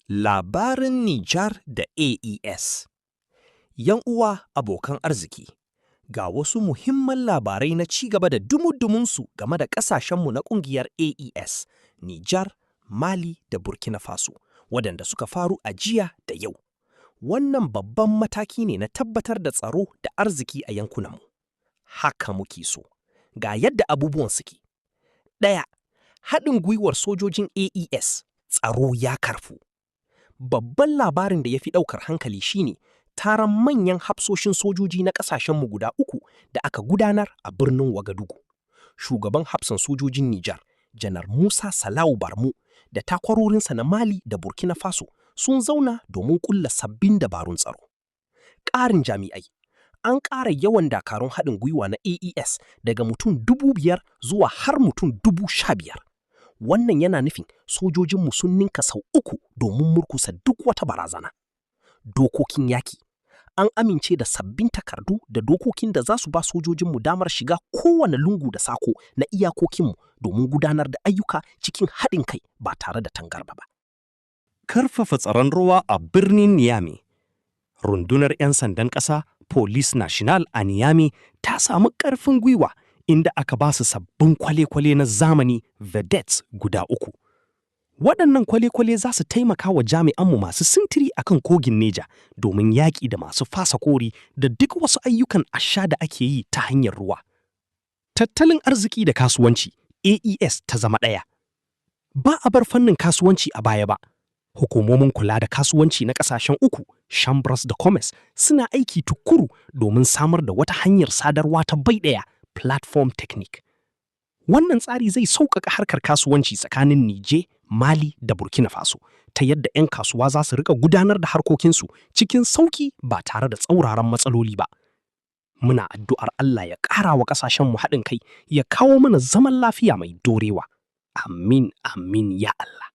Labarin Nijar da AES. ‘Yan uwa abokan arziki, ga wasu muhimman labarai na ci gaba da dumu-dumunsu game da ƙasashenmu na ƙungiyar AES, Nijar, Mali da Burkina Faso, waɗanda suka faru a jiya da yau. Wannan babban mataki ne na tabbatar da tsaro da arziki a yankunanmu. Haka muke so. Ga yadda abubuwan suke. 1. Haɗin gwiwar sojojin AES, tsaro ya karfu. Babban labarin da ya fi ɗaukar hankali shine taron manyan hafsoshin sojoji na ƙasashenmu guda uku da aka gudanar a birnin Wagadugu. Shugaban hafsan sojojin Nijar, Janar Musa Salau Barmu, da takwarorinsa na Mali da Burkina Faso sun zauna domin ƙulla sabbin dabarun tsaro. Ƙarin jami'ai. An ƙara yawan dakarun haɗin gwiwa na AES daga mutum 5,000 zuwa har mutum 15,000. Wannan yana nufin sojojinmu sun ninka sau uku domin murkusa duk wata barazana. Dokokin yaki. An amince da sabbin takardu da dokokin da za su ba sojojinmu damar shiga kowane lungu da sako na iyakokinmu domin gudanar da ayyuka cikin haɗin kai ba tare da tangarɗa ba. Karfafa tsaron ruwa a birnin Niamey. Rundunar 'yan sandan ƙasa Police National a Niamey ta samu ƙarfin gwiwa inda aka ba su sabbin kwale-kwale na zamani vedettes guda uku. Waɗannan kwale-kwale za su taimaka wa jami'anmu masu sintiri a kan kogin Neja domin yaƙi da masu fasa kori da duk wasu ayyukan asha da ake yi ta hanyar ruwa. Tattalin arziki da kasuwanci, AES ta zama ɗaya. Ba a bar fannin kasuwanci a baya ba. Hukumomin kula da kasuwanci na ƙasashen uku, Chambres de Commerce, suna aiki tukuru domin samar da wata hanyar sadarwa ta bai ɗaya, Platform Technique. Wannan tsari zai sauƙaƙa harkar kasuwanci tsakanin Nije, Mali da Burkina Faso, ta yadda 'yan kasuwa za su riƙa gudanar da harkokinsu cikin sauƙi ba tare da tsauraran matsaloli ba. Muna addu'ar Allah ya ƙara wa ƙasashenmu haɗin kai, ya kawo mana zaman lafiya mai dorewa. Amin, amin ya Allah.